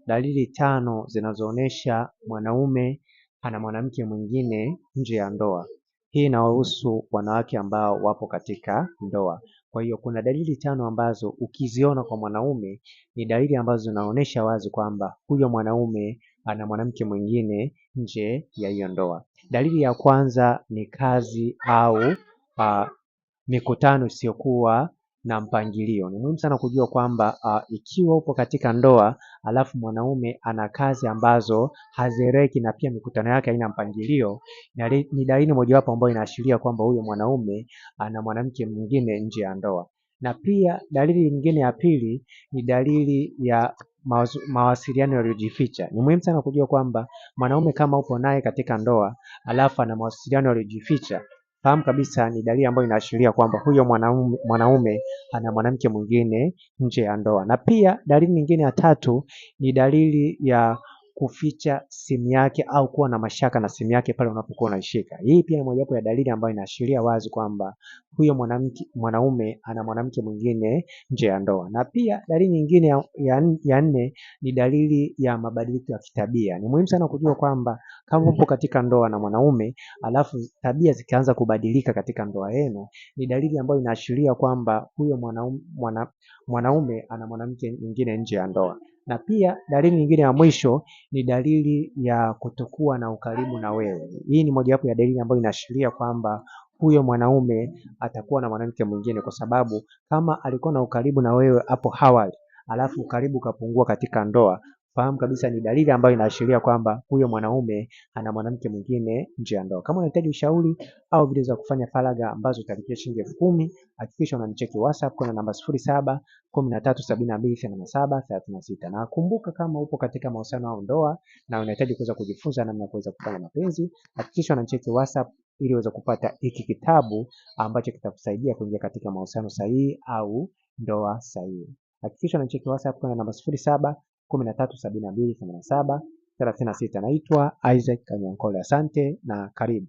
Dalili tano zinazoonesha mwanaume ana mwanamke mwingine nje ya ndoa. Hii inawahusu wanawake ambao wapo katika ndoa. Kwa hiyo kuna dalili tano ambazo ukiziona kwa mwanaume ni dalili ambazo zinaonyesha wazi kwamba huyo mwanaume ana mwanamke mwingine nje ya hiyo ndoa. Dalili ya kwanza ni kazi au mikutano isiyokuwa na mpangilio. Ni muhimu sana kujua kwamba ikiwa upo katika ndoa alafu mwanaume ana kazi ambazo hazieleweki na pia mikutano yake haina mpangilio, ni dalili mojawapo ambayo inaashiria kwamba huyo mwanaume ana mwanamke mwingine nje ya ndoa. Na pia dalili nyingine ya pili ni dalili ya mawasiliano yaliyojificha. Ni muhimu sana kujua kwamba mwanaume kama upo naye katika ndoa alafu ana mawasiliano yaliyojificha, fahamu kabisa ni dalili ambayo inaashiria kwamba huyo mwanaume ana mwanamke mwingine nje ya ndoa. Na pia dalili nyingine ya tatu ni dalili ya kuficha simu yake au kuwa na mashaka na simu yake pale unapokuwa unaishika. Hii pia ni mojawapo ya dalili ambayo inaashiria wazi kwamba huyo mwanaume ana mwanamke mwingine nje ya ndoa. Na pia dalili nyingine ya nne ni dalili ya mabadiliko ya kitabia. Ni muhimu sana kujua kwamba kama upo katika ndoa na mwanaume alafu tabia zikaanza kubadilika katika ndoa yenu, ni dalili ambayo inaashiria kwamba huyo mwanaume ana mwanamke mwingine nje ya ndoa. Na pia dalili nyingine ya mwisho ni dalili ya kutokuwa na ukaribu na wewe. Hii ni mojawapo ya dalili ambayo inaashiria kwamba huyo mwanaume atakuwa na mwanamke mwingine, kwa sababu kama alikuwa na ukaribu na wewe hapo awali alafu ukaribu ukapungua katika ndoa, fahamu kabisa ni dalili ambayo inaashiria kwamba huyo mwanaume ana mwanamke mwingine nje ya ndoa. Kama unahitaji ushauri au video za kufanya faragha ambazo utalipia shilingi 10,000, hakikisha unanicheki WhatsApp kwa namba 0713728736. Na kumbuka, kama upo katika mahusiano au ndoa na unahitaji kuweza kujifunza namna ya kuweza kufanya mapenzi, hakikisha unanicheki WhatsApp ili uweze kupata hiki kitabu ambacho kitakusaidia kuingia katika mahusiano sahihi au ndoa sahihi. Hakikisha unanicheki WhatsApp kwa namba 0713728736. Naitwa Isaac Kanyankole, asante na karibu.